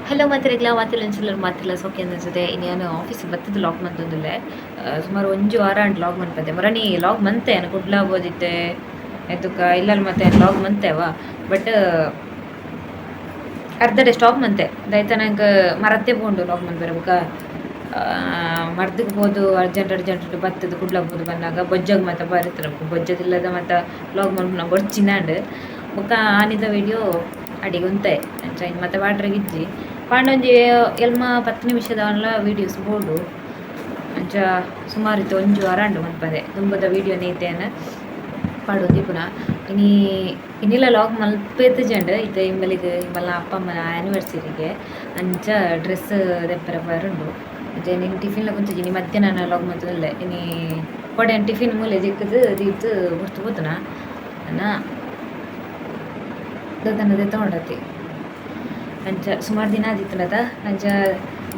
Hello ಮಾತೆರೆಗ್ಲಾ, ಮಾತೆಲ್ಲ ಎಂಚುಲ್ಲರ್? ಮಾತೆಲ್ಲ ಸೌಖ್ಯ ಅನ್ಸುತ್ತೆ. ಇನ್ನು ನಾನು ಆಫೀಸ್ ಬತ್ತದ ಲಾಗ್ ಮಂತೊಂದುಲ್ಲೆ. ಸುಮಾರು ಒಂಜಿ ವಾರ ಅಂಡ್ ಲಾಗ್ ಮನ್ಪಂದೆ. ಮೊರನಿ ಲಾಗ್ ಮಂತೆ ಯಾನ್ ಕುಡ್ಲ ಪೋದಿತ್ತೆ ಎತ್ತುಕ ಇಲ್ಲಲ್ ಮತ್ತೆ ಲಾಗ್ ಮಂತೆವ, ಬಟ್ ಅರ್ಧಡೆ ಸ್ಟಾಪ್ ಮಂತೆ. ದೈತ ನಂಗೆ ಮರತ್ತೆ ಪೋಂಡು ಲಾಗ್ ಮನ್ಪೆರೆ. ಬೊಕ ಮರ್ದಕ್ಕೆ ಪೋದು ಅರ್ಜೆಂಟ್ ಅರ್ಜೆಂಟ್ ಬತ್ತದ ಕುಡ್ಲ ಪೋದು ಬಂದಾಗ ಬೊಜ್ಜಗ್ ಮಾತ ಬರುತ್ತೆ. ಬೊಜ್ಜದಿಲ್ಲದ ಮಾತ ಲಾಗ್ ಮನ್ಪುನ ಬೊರ್ಚಿನಾಂಡ್. ಬೊಕ್ಕ ಆನಿದ ವಿಡಿಯೋ ಅಡಿಗೆ ಉಂತೆ. ಅಂಚ ಇನ್ನು ಮತ್ತೆ ವಾಟ್ರಿಗೆ ಇಜ್ಜಿ ಪಾಂಡೊಂಜಿ ಎಲ್ಮ 10 ನಿಮಿಷದ ವೀಡಿಯೋಸ್ ಬೋಡು. ಅಂಚ ಸುಮಾರು ಇತ್ತು ಒಂಜಿ ವಾರ ಅಂಡು ಮನ್ಪದೆ. ದುಂಬದ ವೀಡಿಯೋ ನೇತೇನ ಪಾಡೊಂದು ಪುನಃ ಇನಿ ಇನಿಲ ಲಾಗ್ ಮಲ್ಪೇತುಜಂಡ್. ಇತ್ತೆ ಇಂಬಲಿಗೆ ಇಂಬಲ್ನ ಅಪ್ಪ ಅಮ್ಮನ ಆ್ಯನಿವರ್ಸರಿಗೆ ಅಂಚ ಡ್ರೆಸ್ ದೆಪ್ಪರೆ ಪೋಯರುಂಡು. ಅಂಚ ನಿನ್ನ ಟಿಫಿನ್ಲ ಕುಂತಿಜಿ. ಇನಿ ಮಧ್ಯಾಹ್ನ ಲಾಗ್ ಮಲ್ತದಲ್ಲೆ. ಇನಿ ಕೊಡೆ ಟಿಫಿನ್ ಮೂಲೆ ಜಿಕ್ಕದು ದೀತ್ ಬುಡ್ತು ಪೋತುನ ಅನ್ನ ದತ್ತನದೇ ತಗೊಂಡತಿ. ಅಂಚ ಸುಮಾರು ದಿನ ಆದಿತ್ತುಂಡತ. ಅಂಚ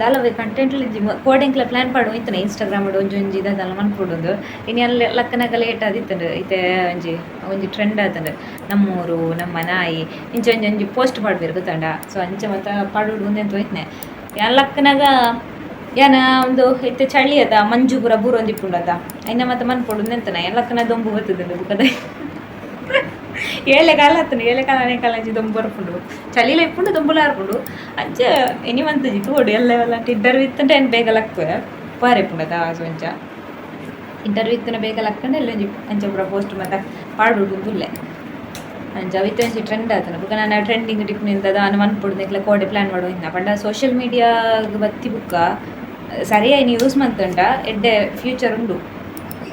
ದಾಲವೇ ಕಂಟೆಂಟ್ ಇಜ್ಜಿ. ಕೋಡೆಂಕ್ಲ ಪ್ಲಾನ್ ಪಾಡು ಇತ್ತನ ಇನ್ಸ್ಟಾಗ್ರಾಮ್ ಒಂಜಿ ಒಂಜಿ ದಾದಲ ಮನ್ಪುಡುಂದು. ಇನಿ ಅಲ್ಲಿ ಲಕ್ಕನಗ ಲೇಟ್ ಆದಿತ್ತುಂಡು. ಇತ್ತೆ ಒಂಜಿ ಒಂಜಿ ಟ್ರೆಂಡ್ ಆತಂಡು, ನಮ್ಮೂರು ನಮ್ಮ ನಾಯಿ ಇಂಚ ಒಂಜಿ ಒಂಜಿ ಪೋಸ್ಟ್ ಪಾಡ್ಬೇರು ಗೊತ್ತಂಡ. ಸೊ ಅಂಚ ಮಾತ ಪಾಡುಡು ಉಂದೆಂತ ಹೋಯ್ತನೆ ಯಾನ್ ಲಕ್ಕನಗ. ಯಾನ ಒಂದು ಇತ್ತೆ ಚಳಿ ಅದ, ಮಂಜು ಪೂರ ಬೂರೊಂದಿಪ್ಪುಂಡತ. ಐನ ಮತ್ತೆ ಮನ್ಪೊಡು ಉಂದೆಂತನ ಯಾನ್ ಲಕ್ಕನ ದೊಂಬು ಬತ್ತುದುಂಡು. ಬುಕ್ಕದ ಏಳೆ ಕಾಲ ಹತ್ತುಂಡು, ಏಳೆ ಕಾಲ ಅನೇ ಕಾಲ ದೊಂಬು ಬರ್ಪುಂಡು. ಚಳಿಲ ಇಪ್ಪುಂಡು, ದೊಂಬುಲ ಆರ್ಪುಂಡು. ಅಂಚ ಎನಿ ಮಂತುಜಿ ತೋಡು ಎಲ್ಲ ಎಲ್ಲ. ಇಂಟರ್ವ್ಯೂ ಇತ್ತಂటే ಏನು ಬೇಗ ಲಕ್ಕುವೆ ಪಾರೆ ಇಪ್ಪುಂಡತ. ಸೊ ಅಂಚ ಇಂಟರ್ವ್ಯೂ ಇತ್ತನ ಬೇಗ ಲಕ್ಕಂಡೆ ಎಲ್ಲ ಒಂಜಿ ಅಂಚ ಪೂರ ಪೋಸ್ಟ್ ಮತ್ತೆ ಪಾಡುಡು ಉಲ್ಲೆ. ಅಂಚ ಅವಿತ್ತ ಒಂಜಿ ಟ್ರೆಂಡ್ ಆತನ. ಬುಕ್ಕ ನಾನು ಟ್ರೆಂಡಿಂಗ್ ಟಿಪ್ನಿಂದ ದಾನ ಮನ್ಪುಡು ನೆಕ್ಲೆ ಕೋಡೆ ಪ್ಲಾನ್ ಮಾಡುವ ಇನ್ನ ಪಂಡ ಸೋಷಿಯಲ್ ಮೀಡಿಯಾ ಬತ್ತಿ ಬುಕ್ಕ ಸರಿಯಾಗಿ ಯೂಸ್ ಮಂತುಂಡ ಎಡ್ಡೆ ಫ್ಯೂಚರ್ ಉಂಡು.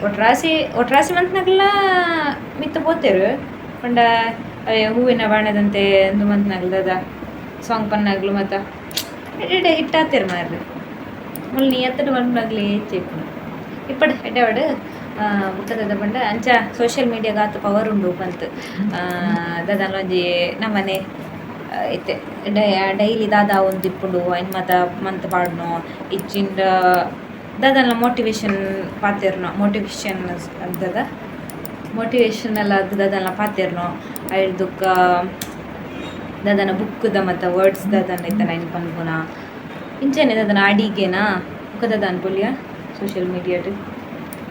ಒಟ್ರಾಸಿ ಒಟ್ರಾಸಿ ಮಂತ್ನಗ್ಲ ಮಿತ್ತ ಪೋತೇರು. ಪಂಡ ಹೂವಿನ ಬಾಣದಂತೆ ಒಂದು ಮಂತ್ನಗ್ಲದ ಸಾಂಗ್ ಪನ್ನಾಗ್ಲು ಮತ್ತ ಎಡ್ಡೆ ಹಿಟ್ ಆತೇರು ಮಾರ್ರೆ. ಮುಲ್ ನೀ ಎತ್ತಡ ಮನ್ಪುನಗ್ಲಿ ಹೆಚ್ಚು ಇಪ್ಪುನು ಇಪ್ಪಡ್ ಎಡ್ಡೆ ವಡ್ ಬುಕ್ಕದ ಪಂಡ. ಅಂಚ ಸೋಷಿಯಲ್ ಮೀಡಿಯಾಗ ಆತ ಪವರ್ ಉಂಡು ಪಂತ್. ದಾದಾನ ಒಂಜಿ ನಮ್ಮನೆ ಇತ್ತೆ ಡೈಲಿ ದಾದಾ ಒಂದು ಇಪ್ಪುಂಡು, ಐನ್ ಮಾತ ಮಂತ್ ಪಾಡ್ನೋ ಇಜ್ಜಿಂಡ ದಾದಾನ ಮೋಟಿವೇಶನ್ ಪಾತೆರ್ನೋ, ಮೋಟಿವೇಶನ್ ಅಂತದ ಮೋಟಿವೇಶನಲ್ ಅದು ದಾದಾನ ಪಾತೆರ್ನೋ, ಐಡ್ದುಕ್ಕ ದಾದಾನ ಬುಕ್ದ ಮತ್ತು ವರ್ಡ್ಸ್ ದಾದಾನ ಇತ್ತನ ಐನ್ ಪನ್ಪುನ ಇಂಚನೆ ದಾದಾನ ಅಡಿಗೆನ ಬುಕ್ಕ ದಾದಾನ ಪೊಲಿಯ ಸೋಷಿಯಲ್ ಮೀಡಿಯಾಡ್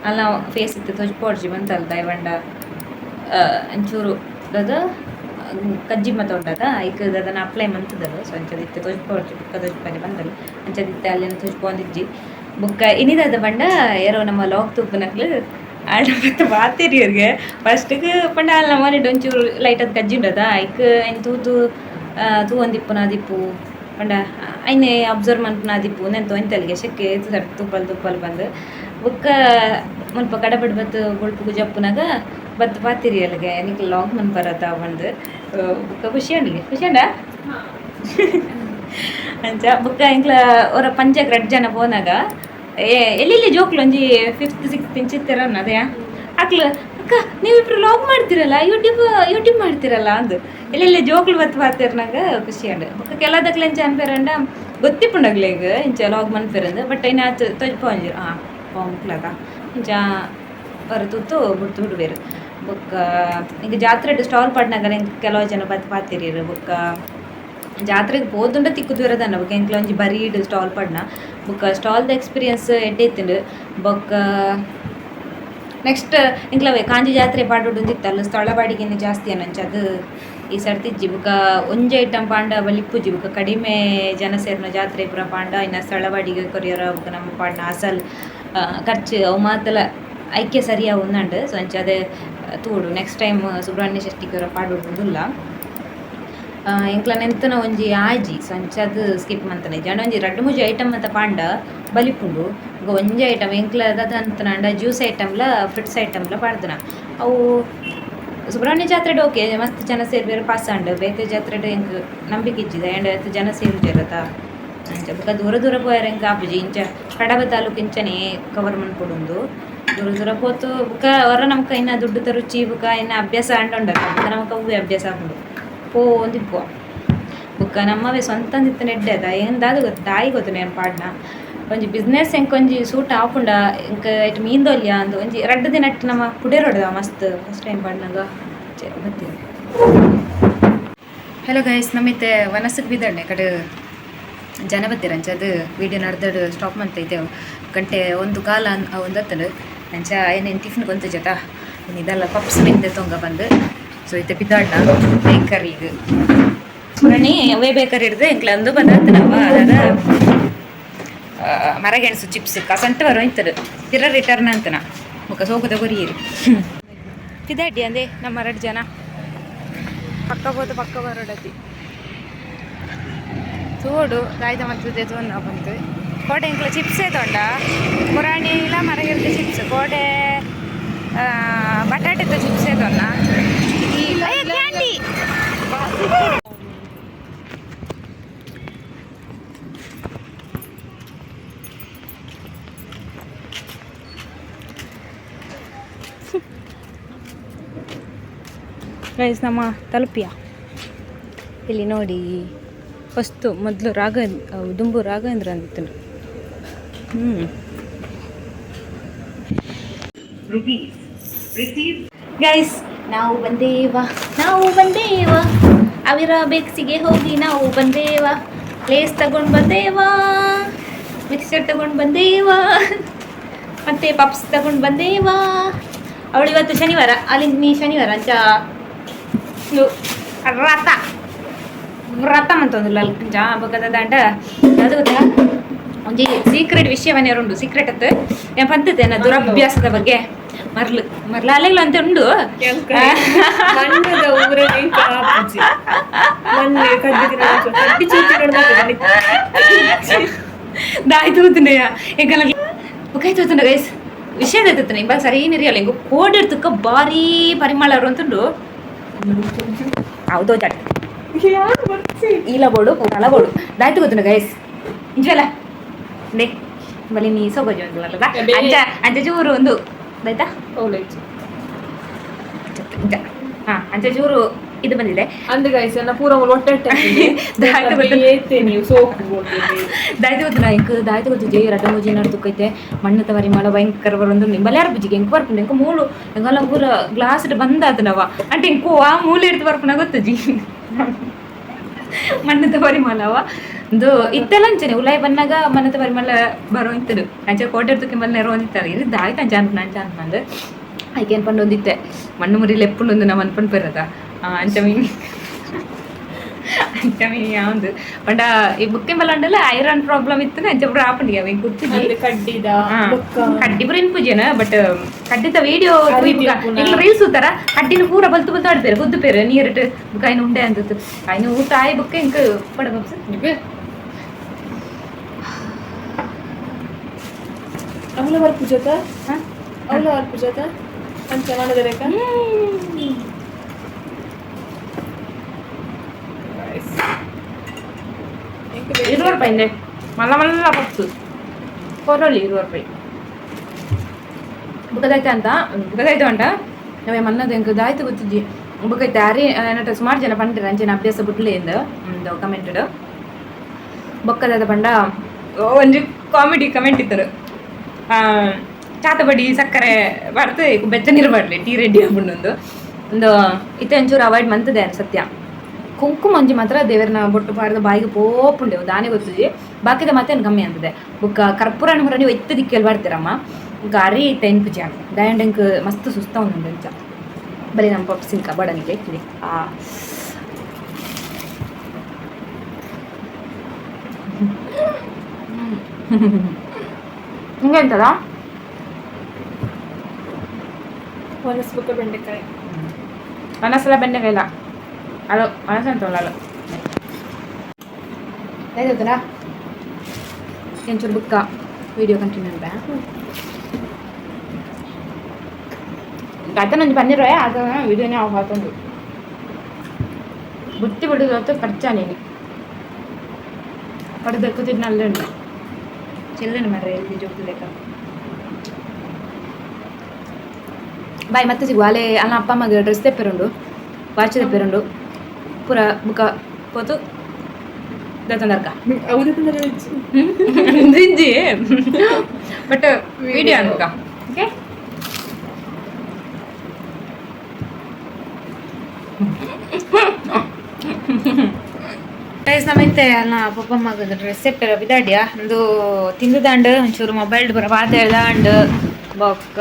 ಅಲ್ಲ ಫೇಸ್ ಇತ್ತು ತೋಜ್ ಬಂತಲ್ಲ. ದಯವಂಡ ಒಂಚೂರು ದಾದ ಕಜ್ಜಿ ಮತ ಉಂಡದ ಐಕ್ ದಾದನ ಅಪ್ಲೈ ಮಂತದಲ್ಲ. ಸೊ ಅಂಚದಿತ್ತೆ ತೋಜ್ ಬುಕ್ಕ ತೋಜ್ಪನೆ ಬಂದಲ್ಲ. ಅಂಚದಿತ್ತೆ ಅಲ್ಲಿನ ತೋಜ್ಪೊಂದಿಜ್ಜಿ. ಬುಕ್ಕ ಇನಿದಾದ ಪಂಡ ಏರೋ ನಮ್ಮ ಲಾಕ್ ತೂಪುನಕ್ಲು ಆಡ ಮತ್ತೆ ಬಾತೆರಿಯರ್ಗೆ ಫಸ್ಟಿಗೆ ಪಂಡ ಅಲ್ಲ ನಮ್ಮ ಒಂಚೂರು ಲೈಟ್ ಅದು ಕಜ್ಜಿ ಉಂಡದ ಐಕ್ ಐನ್ ತೂತು ತೂವೊಂದಿಪ್ಪುನ ಅದಿಪ್ಪು ಪಂಡ ಐನೆ ಅಬ್ಸರ್ವ್ ಮನ್ಪುನ ಅದಿಪ್ಪು ನೆಂತ ಒಂತಲ್ಗೆ ಶೆಕ್ಕೆ ತೂಪಲ್ ತೂಪಲ್ ಬಂದು. ಬುಕ್ಕ ಮುಲ್ಪ ಕಡಬಡ್ ಬತ್ತು ಬೊಳ್ಪುಗು ಜಪ್ಪುನಾಗ ಬತ್ತು ಪಾತಿರಿ ಅಲ್ಲಿಗೆ ನಿಕ್ಲ್ ಲಾಗ್ ಮನ್ಪರತ ಬಂದು. ಬುಕ್ಕ ಖುಷಿ ಅಂಡಿಗೆ ಖುಷಿ ಅಂಡ. ಅಂಚ ಬುಕ್ಕ ಎಂಕ್ಲ ಒರ ಪಂಜಗ್ ರಡ್ಡ್ ಜನ ಪೋನಾಗ ಎಲ್ಲೆಲ್ಲಿ ಜೋಕ್ಲು ಒಂಜಿ ಫಿಫ್ತ್ ಸಿಕ್ಸ್ತ್ ಇಂಚಿತ್ತೆರ ಅದೇ ಅಕ್ಲು, "ಅಕ್ಕ, ನೀವಿಬ್ರು ಲಾಗ್ ಮಾಡ್ತಿರಲ್ಲ, ಯೂಟ್ಯೂಬ್ ಯೂಟ್ಯೂಬ್ ಮಾಡ್ತಿರಲ್ಲ" ಅಂದು ಎಲ್ಲೆಲ್ಲಿ ಜೋಕ್ಲು ಬತ್ತು ಪಾತೆರ್ನಾಗ ಖುಷಿ ಅಂಡ್. ಬೊಕ್ಕ ಕೆಲದಕ್ಲೆ ಎಂಚ ಅನ್ಪೇರಂಡ ಗೊತ್ತಿಪ್ಪುಂಡಗ್ಲೆಗ್ ಇಂಚ ಲಾಗ್ ಮನ್ಪೆರಂದು. ಬಟ್ ಐನ ಆತ್ ತೊಜ್ಪೊಂಜಿ ಹಾಂ ಮುಕ್ಲದ ಇಂಚ ಹೊರ ತೂತು ಬುಡ್ತು ಬಿಡುವೆರು. ಬೊಕ್ಕ ಈಗ ಜಾತ್ರೆ ಸ್ಟಾಲ್ ಪಾಡ್ನಾಗ ಎಂಕ್ ಕೆಲವು ಜನ ಬತ್ತು ಪಾತಿರಿರು. ಬೊಕ್ಕ ಜಾತ್ರೆಗೆ ಪೋದುಂಡ ತಿಕ್ಕುದು ಬೊಕ್ಕ ಎಂಕ್ಲ ಒಂಜಿ ಬರೀಡ್ ಸ್ಟಾಲ್ ಪಾಡ್ನ. ಬೊಕ್ಕ ಸ್ಟಾಲ್ದ ಎಕ್ಸ್ಪೀರಿಯನ್ಸ್ ಎಡ್ಡೆ ಇತ್ತುಂಡು. ಬೊಕ್ಕ ನೆಕ್ಸ್ಟ್ ಎಂಕ್ಲವೇ ಕಾಂಜಿ ಜಾತ್ರೆ ಪಾಡೋಡು ಅಲ್ಲ ಸ್ಥಳ ಬಾಡಿಗೆನೆ ಜಾಸ್ತಿ ಅನ್ನಂಚ ಅದು ಈ ಸರ್ತಿ ಇಜ್ಜಿ. ಬೊಕ್ಕ ಒಂಜಿ ಐಟಮ್ ಪಾಂಡ ಬಲಿಪ್ಪುಜಿ. ಬೊಕ್ಕ ಕಡಿಮೆ ಜನ ಸೇರ್ನ ಜಾತ್ರೆ ಪೂರ ಪಾಂಡ ಇನ್ನ ಸ್ಥಳ ಬಾಡಿಗೆ ಕೊರಿಯರ ಬೊಕ್ಕ ನಮ್ಮ ಪಾಡ್ನ ಅಸಲ್ ಖರ್ಚು ಅವು ಮಾತಲ ಐಕೆ ಸರಿಯಾವು ಉಂದಂಡು. ಸೊ ಅಂಚ ಅದೇ ತೂಡು ನೆಕ್ಸ್ಟ್ ಟೈಮ್ ಸುಬ್ರಹ್ಮಣ್ಯ ಷಷ್ಠಿಗೆ ಪಾಡೋಡುಂದುಲ್ಲ. ಎಂಕ್ಲ ನೆಂತನ ಒಂಜಿ ಆಜಿ. ಸೊ ಅಂಚ ಅದು ಸ್ಕಿಪ್ ಮಂತನೆ ಜನ ಒಂಜಿ ರಡ್ಡ್ ಮೂಜಿ ಐಟಮ್ ಮತ್ತ ಪಾಂಡ ಬಲಿಪುಂಡು. ಈಗ ಒಂಜಿ ಐಟಮ್ ಎಂಕ್ಲ ದಾದ ಅಂತನಾಂಡ ಜ್ಯೂಸ್ ಐಟಮ್ಲ ಫ್ರೂಟ್ಸ್ ಐಟಮ್ಲ ಪಾಡ್ದನ. ಅವು ಸುಬ್ರಹ್ಮಣ್ಯ ಜಾತ್ರೆಡ್ ಓಕೆ, ಮಸ್ತ್ ಜನ ಸೇರ್ಬೇರು ಪಾಸ್ ಆಂಡ್. ಬೇತೆ ಜಾತ್ರೆಡ್ ಎಂಕ್ ನಂಬಿಕೆ ಇಜ್ಜಿದ ಅಂಡ್ ಆತ್ ಜನ ಸೇರುಜೆರತ. ಅಂಚ ಬೊಕ ದೂರ ದೂರ ಪೋಯೆರೆ ಎಂಕ್ ಆಪುಜಿ. ಇಂಚ ಕಡಬ ತಾಲೂಕು ಇಂಚನೆ ಕವರ್ ಮನ್ಪೊಡುಂದು. ದೂರ ದೂರ ಪೋತು ಬೊಕ ಹೊರ ನಮಕ್ ಇನ್ನ ದುಡ್ಡುದ ರುಚಿ ಬೊಕ ಇನ್ನ ಅಭ್ಯಾಸ ಆಂಡ ಉಂಡತ. ಬೊಕ ನಮಕ್ ಅವ್ವೆ ಅಭ್ಯಾಸ ಆಪುಂಡು ಪೋವೊಂದಿಪ್ಪುವ. ಬೊಕ್ಕ ನಮ್ಮವೇ ಸ್ವಂತ ಇತ್ತಿನ ಎಡ್ಡೆ ಅದ ಏನ್ ದಾದ ಗೊತ್ತು ದಾಯಿ ಗೊತ್ತು ನೇನ್ ಪಾಡ್ನ ಒಂಜಿ ಬಿಸ್ನೆಸ್ ಎಂಕ್ ಒಂಜಿ ಸೂಟ್ ಆಪುಂಡ, ಎಂಕ್ ಐಟ್ ಮೀಂದೊಲ್ಯ ಅಂದ್ ಒಂಜಿ ರಡ್ಡ್ ದಿನ ಅಟ್ ನಮ್ಮ ಪುಡೆರೊಡ್ದ ಮಸ್ತ್ ಫಸ್ಟ್ ಟೈಮ್ ಪಾಡ್ನಾಗ ಬತ್ತೀನಿ. ಹಲೋ ಗೈಸ್, ನಮ್ಮಿತ್ತೆ ವನಸಕ್ಕೆ ಬಿದ್ದಣ್ಣೆ ಕಡೆ. ಜನ ಬತ್ತೀರ ಅಂಚ ಅದು ವೀಡಿಯೋ ನಡ್ದಡು ಸ್ಟಾಪ್ ಮಂತೈತೆ. ಗಂಟೆ ಒಂದು ಕಾಲ ಒಂದು ಹತ್ತಲು ಅಂಚ ಏನೇನು ಟಿಫಿನ್ ಗೊಂತು ಜೊತ ಇದೆಲ್ಲ ಪಪ್ಸ್ ಮೆಂತೆ ತೊಂಗ ಬಂದು. ಸೊ ಇತ್ತೆ ಪಿದಾಡ್ನ ಬೇಕರಿಗೆ ಪುರಣಿ ಅವೇ ಬೇಕರಿ ಹಿಡ್ದು ಎಂಕ್ಲ ಅಂದು ಬಂದ ನಮ್ಮ ಅದಾದ ಮರಗೆಣಸು ಚಿಪ್ಸ್ ಕಸಂಟ ಬರೋ ಇಂತದು ತಿರ ರಿಟರ್ನ್ ಅಂತನ ಮುಖ ಸೋಕದ ಕೊರಿಯರಿ ಪಿದಾಡ್ಡಿ ಅಂದೆ. ನಮ್ಮ ಎರಡು ಜನ ಪಕ್ಕ ಹೋದ ಪಕ್ಕ ಬರೋಡತಿ ತೋಡು ದಾಯ್ದ ಮತ್ತದೇ ತೋನ್ನ ಬಂತು. ಕೋಟೆ ಎಂಕ್ಲ ಚಿಪ್ಸೇ ತೊಂಡ ಪುರಾಣಿ ಇಲ್ಲ ಮರಗಿರ್ದ ಚಿಪ್ಸ್ ಕೋಟೆ ಬಟಾಟೆದ ಚಿಪ್ಸೇ ತೊನ್ನ ಕ್ಯಾಂಡಿ. ಗೈಸ್, ನಮ್ಮ ತಲುಪಿಯ ಇಲ್ಲಿ ನೋಡಿ. ಫಸ್ಟು ಮೊದಲು ರಾಘ ದುಂಬು ರಾಘವೇಂದ್ರ ಅಂದಿತ್ತು. ಗೈಸ್, ನಾವು ಬಂದೇವ, ನಾವು ಬಂದೇವ. ಅವಿರ ಬೇಕ್ಸಿಗೆ ಹೋಗಿ ನಾವು ಬಂದೇವ. ಲೇಸ್ ತಗೊಂಡು ಬಂದೇವ, ಮಿಕ್ಸರ್ ತಗೊಂಡು ಬಂದೇವ, ಮತ್ತೆ ಪಪ್ಸ್ ತಗೊಂಡು ಬಂದೇವ. ಅವಳು ಇವತ್ತು ಶನಿವಾರ ಅಲ್ಲಿ ನೀ ಶನಿವಾರ ಅಂಚ ಇದು ರಥ ವ್ರತ ಮಂತೊಂದುಲ್ಲ ಅಲ್ಪ ಬೊಕದ ದಾಂಡ. ಅದು ಗೊತ್ತಾ, ಒಂಜಿ ಸೀಕ್ರೆಟ್ ವಿಷಯ ಮನೆಯವರು ಉಂಟು. ಸೀಕ್ರೆಟ್ ಅತ್ತು ಏನ್ ಪಂತತೆ ದುರಭ್ಯಾಸದ ಬಗ್ಗೆ ಮರ್ಲು ಮರ್ಲ ಅಲ್ಲೆಲ್ಲ ಅಂತ ಉಂಡು. ಮಣ್ಣದ ಊರಲ್ಲಿ ಕಾಪುಜಿ ಮಣ್ಣೆ ಕಡ್ಡಿ ತಿನ್ನೋದು, ಕಡ್ಡಿ ಚೂಟಿ. ದಾಯಿ ತೂತುಂಡೆಯ ಎಂಕಲ್ಲ ಬೊಕ ತೂತುಂಡ. ಗೈಸ್, ವಿಷಯ ತೂತುಂಡ ಇಂಬ ಸರಿ ನಿರಿಯಲ್ಲ. ಇಂಗು ಕೋಡಿರ್ತಕ್ಕ ಭಾರಿ ಪರಿಮಳ ಅಂತುಂಡು. ಹೌದು ಜಟ್ ಈಲ ಬೋಡು ಪೂರಲ ಬೋಡು ದಾಯ್ತು ಗೊತ್ತುಂಡು ಗೈಸ್. ಇಂಚಲ್ಲ ನೇ ಬಲಿ ನೀ ಸೋಗೋಜಿ ಒಂದು ಅಂಚ ಅಂಚ ಚೂರು ಒಂದು ಆಯ್ತಾ. ಹಾ, ಅಂಚ ಚೂರು ಇದು ಬಂದಿದೆ. ಅಂದ್ ಗೈಸ್, ಎನ್ನ ಪೂರ ಹೊಟ್ಟೆ. ದಾಯ್ತು ಗೊತ್ತು. ಏತೆ ನೀವು ಸೋಕು ಬೋಟಿನಿ. ದಾಯ್ತು ಗೊತ್ತು ಇಂಕ್ ದಾಯ್ತು ಗೊತ್ತು ಜೈ ರಡ್ಡ ಮೂಜಿ ನಡ್ದು ತುಕ್ಕೈತೆ. ಮಣ್ಣು ತವರಿ ಮಳ ಭಯಂಕರ ಬರೊಂದು. ಬಲ್ಯಾರ ಬುಜ್ಜಿಗೆ ಎಂಕ್ ಬರ್ಪುಂಡು. ಎಂಕ್ ಮೂಲು ಎಂಕಲ್ಲ ಪೂರ ಗ್ಲಾಸ್ ಬಂದಾತನವ ಅಂಟೆ ಇಂಕು ಆ ಮೂಲೆ ಇಡ್ತು ಬರ್ಪುನ ಗೊತ್ತು ಜಿ ಮಣ್ಣು ತವರಿ ಮಲವ ಒಂದು ಇತ್ತೆಲ್ಲ ಅಂಚನೆ ಉಲಾಯ್ ಬನ್ನಾಗ ಮಣ್ಣು ತವರಿ ಮಲ್ಲ ಬರೋ ಇಂತದು. ಅಂಚೆ ಕೋಟೆ ತುಕ್ಕೆ ಮಲ್ಲ ನೆರೋ ಅಂದಿತ್ತಾರೆ. ಇದು ದಾಯ್ತು ಅಂಚ ಅನ್ಪುನ ಅಂಚ ಅನ್ಪಂದು ಐಕೆ ಅನ್ಪಂಡು ಒಂದಿತ್ತೆ ಮಣ್ಣು ಮುರಿಲಿ ಎಪ್ಪುಂಡು ಒಂದು ನಮ್ಮ ಅನ್ಪಂಡು ಪೆರದ ಅಂಚ ಮೀನ್ ಅಂಚ ಮೀನ್ ಯಾವ್ದು ಪಂಡ ಈ ಬುಕ್ಕೆ ಮಲ್ಲ ಐರನ್ ಪ್ರಾಬ್ಲಮ್ ಇತ್ತು. ಅಂಚ ಪೂರ ಆಪುಂಡು ಅವ ಕುತ್ತಿಜಿ. ಅಂದ್ ಕಡ್ಡಿದ ಬೊಕ್ಕ ಕಡ್ಡಿ ಪೂರ ಇನ್ಪುಜೇನ ಬಟ್ ಕಡ್ಡಿತ ವಿಡಿಯೋ ಅರಿತಿಪ್ಪುನ. ರೀಲ್ಸ್ ಉತ್ತಾರ ಕಡ್ಡಿನ ಪೂರ ಬಲ್ತು ಬಲ್ತು ಆಡ್ಪೇರು ಗುದ್ದು ಪೇರು ನೀರಿಟ್ಟು ಬುಕ್ಕ ಐನು ಉಂಡೆ ಅಂತದ್ದು ಐನು ಊಟ ಆಯ್ ಬುಕ್ಕ ಇಂಕ್ ಪಡ ಬಪ್ಸ್. ಅವಳ ಬರ್ಪುಜತ, ಅವಳ ಬರ್ಪುಜತ ಅಂಚ ಮಾಡದ ರೇಖಾ. 20 ರೂಪಾಯಿ ಇಂದೆ ಮಲ್ಲ ಮಲ್ಲ ಪಪ್ಸ್ ಕೊರೊಳ್ಳಿ 20 ರೂಪಾಯಿ. ಬುಕ್ಕದಾಯ್ತ ಅಂತ ಬುಕ್ಕದಾಯ್ತು ಅಂಟ ನಾವೇ ಮನ್ನದ ಎಂಕ್ ದಾಯ್ತು ಗೊತ್ತಿಜ್ಜಿ. ಬುಕ್ಕ ಅರಿ ನಟ ಸುಮಾರು ಜನ ಪಂಡಿರ ಅಂಚಿನ ಅಭ್ಯಾಸ ಬುಡ್ಲೆ ಇಂದ ಒಂದು ಕಮೆಂಟೆಡ್. ಬೊಕ್ಕದಾದ ಪಂಡ ಒಂಜಿ ಕಾಮಿಡಿ ಕಮೆಂಟ್ ಇತ್ತರು. ಚಾತಬಡಿ ಸಕ್ಕರೆ ಬಾರ್ದು ಬೆಚ್ಚ ನೀರು ಬಾಡ್ಲಿ ಟೀ ರೆಡಿ ಆಪುಂಡು. ಒಂದು ಒಂದು ಇತ್ತೆ ಒಂಚೂರು ಅವಾಯ್ಡ್ ಮಂತದೆ ಸತ್ಯ. ಕುಂಕುಮ ಒಂಜಿ ಮಾತ್ರ ದೇವರನ ಬೊಟ್ಟು ಪಾಡ್ದು ಬಾಯಿಗೆ ಪೋಪುಂಡೆ ದಾನೆ ಗೊತ್ತಿಜಿ. ಬಾಕಿದ ಮಾತೆ ಕಮ್ಮಿ ಅಂತದೆ. ಬೊಕ್ಕ ಕರ್ಪೂರ ಪೂರ ನೀವು ಎತ್ತ ದಿಕ್ಕೆಲ್ ಬಾಡ್ತೀರಮ್ಮ. ಬೊಕ್ಕ ಅರಿ ಟೆನ್ ಪೂಜೆ ದಯಾಂಡಂಕ್ ಮಸ್ತ್ ಸುಸ್ತ ಒಂದುಂಡು ಅಂಚ. ಬರೀ ನಮ್ಮ ಪಪ್ಸಿಂಕ ಬಡನಿಗೆ ಇದೆ. ಆ ಹಿಂಗೆ ಎಂತದ? ಒಣಸ್ಬೇಕ ಬೆಂಡೆಕಾಯಿ. ಒಣಸಲ ಬೆಂಡೆಕಾಯಿ ಇಲ್ಲ ಅದು ಒಣಸ ಅಂತ ಅಲ್ಲ. ಆಯ್ತಲ್ಲ ಒಂಚೂರು ಬುಕ್ಕ ವಿಡಿಯೋ ಕಂಟಿನ್ಯೂ ಅನ್ಬ ಆತನ ಒಂಜಿ ಪನ್ನೀರ್ ಆತ ವಿಡಿಯೋನೇ ಆಫ್ ಆತಂದು ಬುತ್ತಿ ಬಿಡುದು ಹೊತ್ತು ಖರ್ಚಾನೇನಿ ಪಡೆದಕ್ಕು ತಿನ್ನಲ್ಲೇ ಉಂಟು ಚೆಲ್ಲನೆ ಮಾರ್ರೆ ಎಲ್ಲಿ ಜೋಕ್ಲೆಕ್ಕ. ಬಾಯ್, ಮತ್ತೆ ಸಿಗುವ. ಅಲ್ಲೇ ಅಲ್ಲ ಅಪ್ಪ ಅಮ್ಮಗೆ ಡ್ರೆಸ್ ತೆಪ್ಪೆರುಂಡು, ವಾಚ್ ತೆಪ್ಪೆರುಂಡು ಪೂರ. ಬುಕ್ಕ ಪೋತು ದತ್ತಂದರ್ಕ. ಹೌದು. ಇಜ್ಜಿ ಬಟ್ ವಿಡಿಯೋ ಅನ್ಕ. Okay guys. ಗೈಸ್, ನಮ್ಮೈತೆ ಅಲ್ಲ ಪಪ್ಪ ಮಗದ ಡ್ರೆಸ್ ಎಪ್ಪೆರ ಬಿದಾಡ್ಯಾ ಒಂದು ತಿಂದುದಾಂಡ್ ಒಂಚೂರು ಮೊಬೈಲ್ ಬರ ಪಾತೆರ್ದಾಂಡ್ ಬೊಕ್ಕ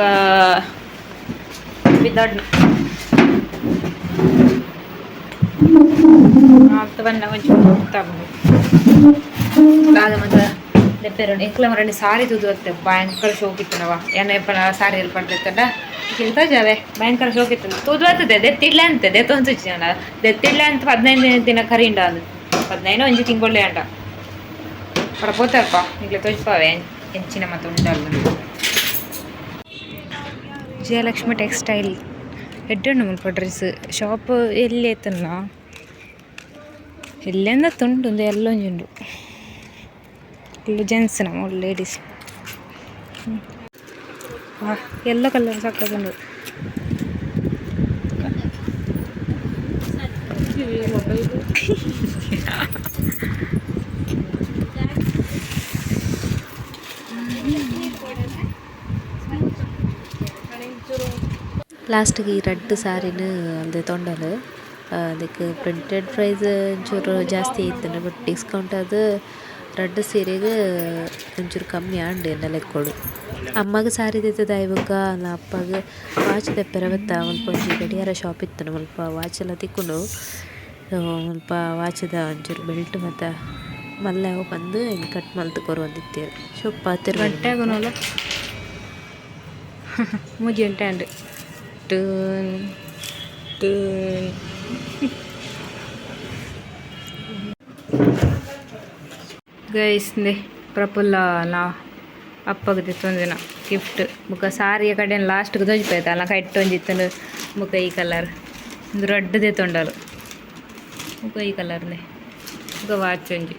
ಬಿದಾಡ್ ಆತ ಬನ್ನ ಒಂಚೂರು ಹೋಗ್ತಾ ದಾದ ಮತ್ತೆ ದೆಪ್ಪೆರಡು ಎಂಕ್ಲ ಮರಂಡಿ ಸಾರಿ ತೂದು ಅತ್ತೆ ಭಯಂಕರ ಶೋಕ್ ಇತ್ತು ನವ ಏನ ಎಪ್ಪನ ಸಾರಿ ಎಲ್ಲಿ ಪಡ್ದಿತ್ತಂಡ ಕೇಳ್ತಾ ಜಾವೆ. ಭಯಂಕರ ಶೋಕ್ ಇತ್ತು ತೂದು ಬರ್ತದೆ. ದೆತ್ತಿಡ್ಲೆ ಅಂತೆ ದೆತ್ತೊಂದು ದೆತ್ತಿಡ್ಲೆ ಅಂತ 15 ದಿನ ಕರಿಂಡ ಅದು 15 ಒಂಜಿ ತಿಂಗೊಳ್ಳೆ ಅಂಡ ಪಡ ಪೋತಾರಪ್ಪ ಈಗಲೇ ತೋಜ್ಪಾವೆ ಎಂಚಿನ ಮತ್ತು ಉಂಡಲ್ಲ. ವಿಜಯಲಕ್ಷ್ಮಿ ಟೆಕ್ಸ್ಟೈಲ್ ಎಡ್ಡೆ ಮುಲ್ಪ ಡ್ರೆಸ್ ಶಾಪ್ ಎಲ್ಲಿ ಐತಲ್ಲ ಎಲ್ಲೆಂದ ತುಂಡು ಒಂದು ಎಲ್ಲೊಂಜುಂಡು. ಇಲ್ಲಿ ಜೆಂಟ್ಸ್ ನಮ್ಮ ಲೇಡೀಸ್ ಎಲ್ಲ ಕಲರ್ ಸಾಕಾಗುಂಡು. ಲಾಸ್ಟಿಗೆ ಈ ರಡ್ಡ್ ಸಾರಿನ ಅಂದೆ ತೊಂಡಲ್. ಅದಕ್ಕೆ ಪ್ರಿಂಟೆಡ್ ಪ್ರೈಸ್ ಒಂಚೂರು ಜಾಸ್ತಿ ಇತ್ತು, ಬಟ್ ಡಿಸ್ಕೌಂಟ್ ಅದು ರಡ್ಡ್ ಸೀರೆಗೆ ಒಂಚೂರು ಕಮ್ಮಿ ಆಂಡ್ ಎನ್ನ ಲೆಕ್ಕೊಡು. ಅಮ್ಮಗ್ ಸಾರಿ ದೆತ್ತುದಾಯಿ ಬೊಕ್ಕ ಅಲ್ಲ ಅಪ್ಪಗ್ ವಾಚ್ ದೆಪ್ಪೆರೆ ಬತ್ತ. ಮುಲ್ಪ ಒಂಜಿ ಗಡಿಯಾರ ಶಾಪ್ ಇತ್ತು, ಮುಲ್ಪ ವಾಚ್ ಎಲ್ಲ ತಿಕ್ಕುಂಡು. ಮುಲ್ಪ ವಾಚ್ದ ಒಂಚೂರು ಬೆಲ್ಟ್ ಮಾತ ಮಲ್ಲೆ ಅವು ಪಂದ್ ಕಟ್ ಮಲ್ತ್ ಕೊರೊಂದಿತ್ತೆರ್ ಶೋಕ್ ಪಾತೆರ್. ಗಂಟೆಗುನಲ್ಲ ಮೂಜಿ ಗಂಟೆ ಅಂಡ್ ಟೂನ್ ಟೂನ್. ಗೈಸ್, ನೆ ಪ್ರಫುಲ್ಲ ನಾ ಅಪ್ಪಗೆ ದಿನ ಗಿಫ್ಟ್ ಬೊಕ ಸಾರಿಯ ಕಡೆ ಲಾಸ್ಟ್ಗೆ ತೋಜಿಪೈತ ಅಲ್ಲ ಕೈಟ್ ಒಂಜಿತ್ತಂಡು. ಬೊಕ ಈ ಕಲರ್ ಒಂದು ರಡ್ಡ್ ದೆತ್ತೊಂಡಲು. ಬೊಕ ಈ ಕಲರ್ನೆ ಬೊಕ ವಾಚ್ ಒಂಜಿ.